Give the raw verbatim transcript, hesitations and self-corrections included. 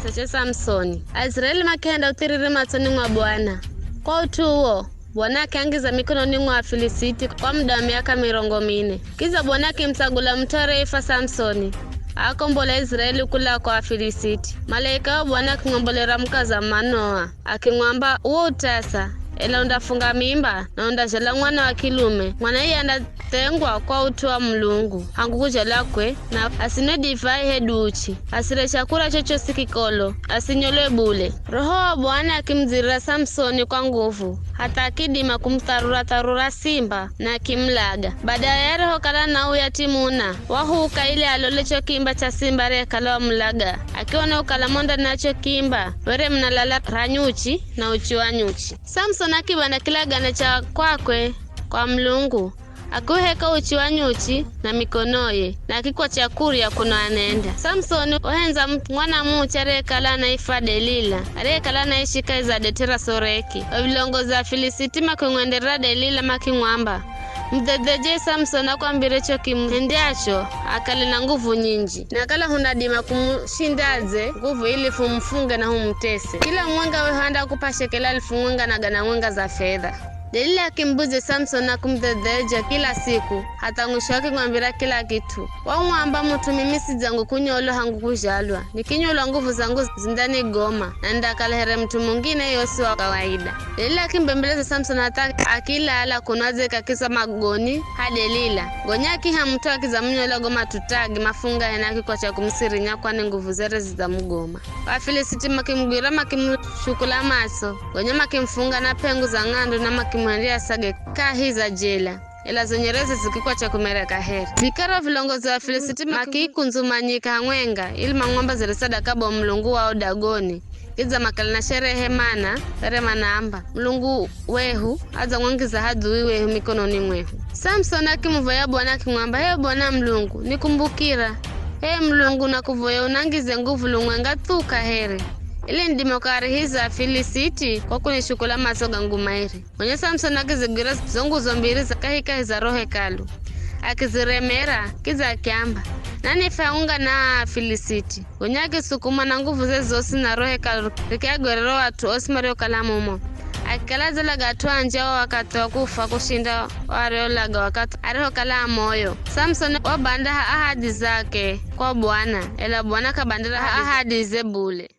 Sache Samsoni. Aisraeli makihenda uthiriri matsoni mwa Bwana. Kwa ut'u uwo, Bwana akiangiza mikononi mwa Afilisiti kwa muda wa miaka mirongo mine. Kidza Bwana akimutsagula mut'u areifwa Samsoni, aakombola Aisraeli kula kwa Afilisiti. Malaika wa Bwana akimwombolera mukaza Manoa, akimwamba, uwo utasa, ela undafunga mimba, na undazhala mwana wa kilume. Mwana iye andathengwa kwa ut'u wa Mulungu, hangu kuzhalwa kwe, na asinwe divai hedu uchi, asire chakura chochosi kikolo, asinyolwe bule. Roho wa Bwana akimudzirira Samsoni kwa nguvu, hatha akidima kumutharura-tharura simba, na akimulaga. Baadaye arihokala nauya timuna, wahuuka ili alole cho kiimba cha simba ariyekala wamulaga. Akiona ukala mo ndani ya cho kiimba, were munalala ra nyuchi na uchi wa nyuchi. Samsoni akibanda kilagane cha kwakwe kwa Mulungu, akiuheka uchi wa nyuchi na mikonoye, na akikwa chakurya kuno anenda. Samsoni wahendza m-, mwanamuche ariyekala anaifwa Delila, ariyekala anaishi kahi za det'e ra Soreki. O vilongozi wa Afilisiti makimwenderera Delila makimwamba, mudhedheje Samsoni akwambire cho kimuhendyacho akale na nguvu nyinji. Na kala hunadima kumushindadze nguvu ili fumufunge na humutese. Kila mumwenga wehu andakup'a shekeli alifu mwenga na gana mwenga za fedha. Delila akimubudzya Samsoni na kumudhedheja kila siku, hatha mwisho akimwambira kila kit'u. Wamwamba, mut'u mimi sidzangu kunyolwa hangu kuzhalwa, nikinyolwa nguvu zangu zindanigoma, na nindakala here mut'u mungine yosi wa kawaida. Delila akimbembeleza Samsoni hatha akilala kuno adzeka kisa magoni ha Delila. Gonya akiha mut'u akidzamunyola go matut'age mafungahe na akikwacha kumusirinya, kwani nguvu zere zidzamugoma. Afilisiti makimugwira, makimushukula matso, gonya makimufunga na p'engu za ng'ando na makimuhendya asage kahi za jela, ela zo nyereze zikikwacha kumera kaheri. Vikara vilongozi wa Afilisiti makikundzumanyika hamwenga ili mamwambazire sadaka bo mulungu wao Dagoni, kidza makale na sherehe, mana were manaamba, Mulungu wehu adzamwangiza hadhui wehu mikononi mwehu. Samsoni akimuvoya Bwana akimwamba, h'e Bwana Mulungu, nikumbukira. H'e Mulungu, nakuvoya unangize nguvu lumwenga thu kaheri, ili nidime ukarihiza Afilisiti kwa kunishukula matso gangu mairi. Gonya Samsoni akizigwira zo nguzo mbiri za kahikahi za ro hekalu, akiziremera, kidza akiamba, nanife haunga na aa Afilisiti. Gonya akisukumwa na nguvuze zosi na ro hekalu rikiagwerera o at'u osi mariokala mumo. Akikala adzalaga at'u anji ao wakathi wa kufwa kushinda o ariolaga wakathi arihokala a moyo. Samsoni wabanda ha ahadi zake kwa Bwana, ela Bwana k'abandira ha ahadize bule.